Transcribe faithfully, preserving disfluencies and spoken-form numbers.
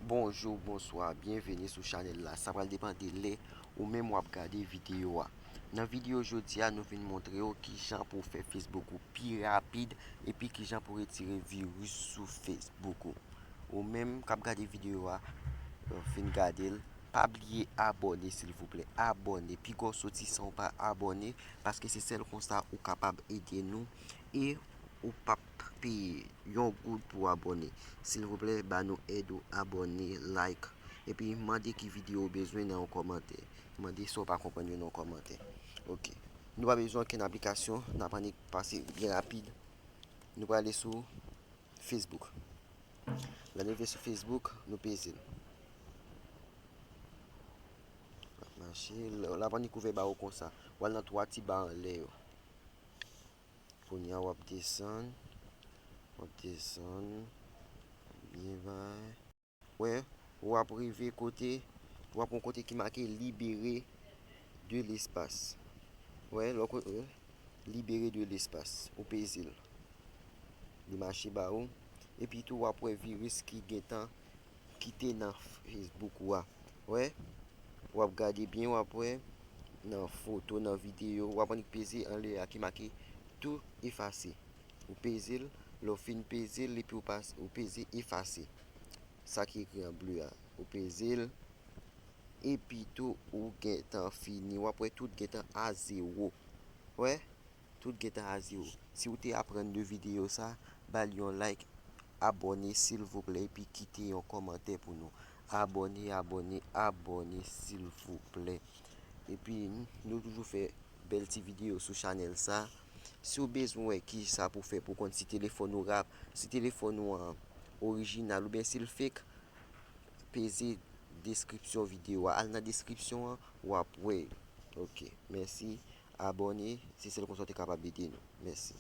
Bonjou, bonswa, byenveni sou chanèl la. Sa pral depann de lè ou menm w ap gade videyo a. Nan videyo jodi a, nou vin montre w kijan pou w fè Facebook ou pi rapid epi kijan pou w retire viris sou Facebook ou. Ou menm k ap gade videyo a, fin gade l, pa bliye abòne silvouplè. Abòne. Piga w soti san w pa abòne, paske se sèl konsa ou kapab ede nou e ou p ap peye yon goud pou w abòne. Silvouplè, ba nou èd ou abòne, like, epi mande ki videyo w bezwen nan yon kòmantè. Mande sa w pa konprann yo nan yon kòmantè. Ok. Nou pa bezwen okenn aplikasyon, n ap annik pase byen rapid. Nou prale sou Facebook. Lè nou rive sou Facebook, nou peze l. L ap mache, l ap annik ouvè ba ou konsa. W al nan twa ti ba anlè yo. Kounye a w ap desann, w ap desann, byen bay. Wè, w ap rive kote, w ap yon kote ki make libérer de l'espace. Wè, lè w ko-, wè, libérer de l'espace. Ou peze l. Li mache ba ou. Epi tou, w ap wè viris ki gentan kite nan Facebook ou a. Wè, w ap gade byen, w ap wè nan foto, nan videyo, w ap annik peze anlè a ki make tout efase. Ou peze l, lè w fin peze l, epi w pas-, ou peze efase. Sa ki ekri an ble a. Ou peze l, epi tou ou gentan fini. W ap wè tout gentan a zewo. Wè, tout gentan a zewo. Si w te aprann de videyo sa, ba l yon like, abòne silvouplè, epi kite yon kòmantè pou nou. Abòne, abòne, abòne silvouplè. Epi nou toujou fè bèl ti videyo sou chanèl sa. Si w bezwen wè kisa pou fè pou konn si telefòn ou rap, si telefòn ou an orijinal oubyen si l fake, peze deskripsyon videyo a. Al nan deskripsyon an, w ap wè. Ok, mèsi. Abòne, se sèl konsa w te kapab ede nou. Mèsi.